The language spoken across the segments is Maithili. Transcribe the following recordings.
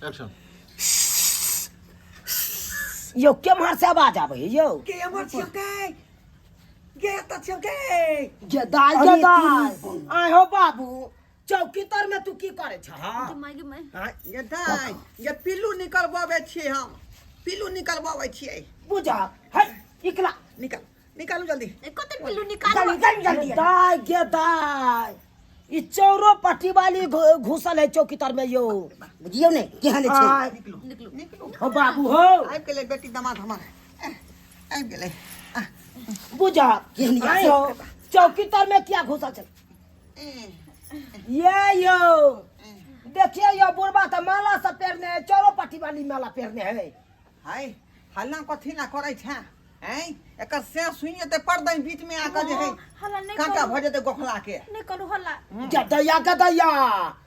एक्शन। यौ, केम्हर से आवाज आबै है यौ? के अमर छियौ के गे एतऽ छियौ के। गे दाइ, गे अरे दाइ, आय हो बाबू, चौकी तर में तू की करे छह? गे माय, गे माय। आँय, गे दाइ गे, पिल्लू निकलबबै छियै हम, पिल्लू निकलबबै छियै। बुझा है इकला। निकल, निकालू जल्दी। ए, कते पिल्लू निकालू। जल्दी जल्दी। दाइ गे दाइ, ई चौरो पट्टी वाली घुसल है चौकी तर में यौ। बुझियौ ने केहन छै। आय, निकलू निकलू। निकलू। हो बाबू हो। आबि गेलै बेटी दामाद हमर, आबि गेलै। बुझा केहन आय हो, चौकी तर में क्या घुसल छै ये यौ? देखिए यो, बुढ़बा तऽ माला सब पहिरने है, चौरो पट्टी वाली माला पहिरने है। हाय, हल्ला कथी ला करै छै? हैं, एकर से सुनि जेतै परदै बीच में आके जे है। हँ, हल्ला नहि कांटा करू। भऽ जेतै गोखला के। नहि करू हल्ला। गदैया गदैया,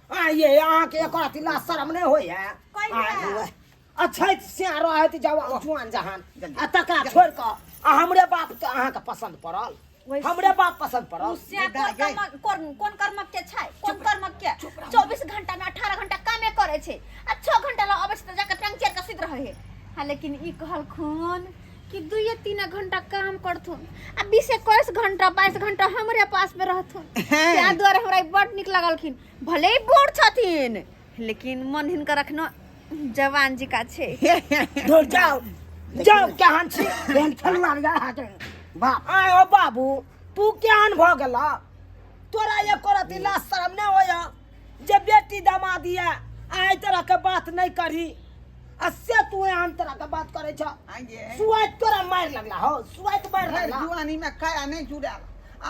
आइए अहाँके एकर अथी ला शरम नहि होइ है? कहिया? अछैत से रहैत जवान जुआन जहान जल्दी। आ तकरा छोड़ि कऽ आ हमरे बाप के अहाँके पसन्द पड़ल? हमरे बाप पसन्द पड़ल? उ से कोन कर्म, कोन कोन कर्मक के छै, कोन कर्मक के? 24 घंटा में 18 घंटा कामे करे छै आ 6 घंटा ला अबै छै तऽ जाके टांग चेर के सुति रहै है। हाँ, लेकिन ई कहलखुन कि 2-3 घंटा काम करथुन आ 20 21 घंटा 22 घंटा हमरे पास में रहथुन। ताहि दुआरे हमरा ई बड नीक लगलखिन। भले ही बूढ़ छथिन, लेकिन मन हिनकर अखनो जवान जी का छै। धुर जाओ जाओ, केहन छी? केहन खेलुआ रे अहाँके बाप। आय ओ बाबू, तू केहन भऽ गेला? तोरा एको रति लाज शरम नहि होइए जे बेटी दामाद ये, एहि तरह के बात नहि करही, आ से तू एहन तरह के बात करै छ? आइये। सुआइत तोरा मारि लगला हो, सुआइत मारि भरि लगला। जुआनी में काया नहीं जुड़ायल,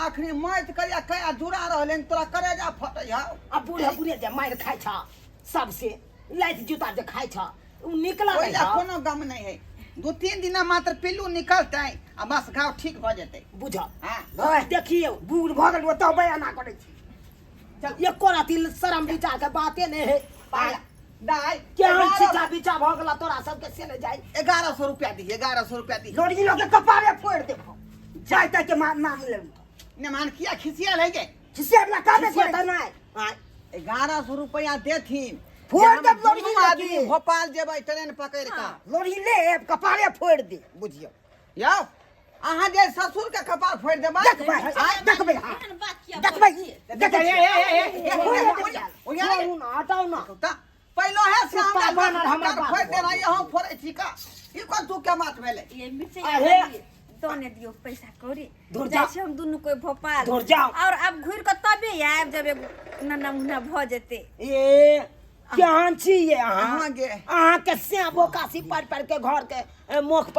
आखिरी मौत करिया काया जुड़ा रहल, तोरा करेजा फटै हौ। आ बूढ़े बूढ़े जे मारि खाइ छ, सबसे लाइट जूता जे खाइ छ, उ निकला ओहि नहि लए छ। कोनो गम नहीं है, 2-3 दिना मात्र पिल्लू निकलतै आ बस घाव ठीक भऽ जेतै। बुझ हाँ। देखियौ। बूढ़ भऽ गेल तब एना करै छी। चल। एको रति शरम विचार के बाते नहि है। दाइ, केहन छिचा बिचा भऽ गेला तोरा सबके से नहि जाइ। 1100 रुपया दी, 1100 रुपया दी। लोड़ी लोग के कपारे फोड़ देबो, जाय तक के नाम लेब। ने मान किया खिसियल है गे? खिसिया वाला कामे खिसिया करै तऽ नहि। आँय, 1100 रुपया देथिन फोड़ जे हम देब लोड़ी दुनू लेके। आदमी भोपाल जेबै ट्रेन पकड़ि कऽ। लोड़ी ले कपारे फोड़ दे, बुझियौ। यौ, अहाँ जे ससुर के कपार फोड़ि देबै। देखबै, देखबै, हाँ। एहन बात किया देखबै। बोलै छियै? देखै ए, ए, ए, ए, ए, छियै। ओहिया रे। छोड़ू ना, हटाउ ना। तऽ पहिलो है से कुत्ता हमरा बानर हमरा कपार बाप फोड़ि देना, ये हम फोड़ै छी का? ई कोन तू के बात भेलै? ये मिर्चाई अरे। दने दियौ पैसा कौड़ी। धुर जाइ जा। छी हम दुनू कोइ भोपाल। धुर जाओ। और आब घुरि कऽ तबे आयब जब एगो नन्ना मुन्ना भऽ जेतै। ए, केहन छी ये अहाँ? अहाँ गे। अहाँ के से बोकासी पारि पारि के घर के मोख पर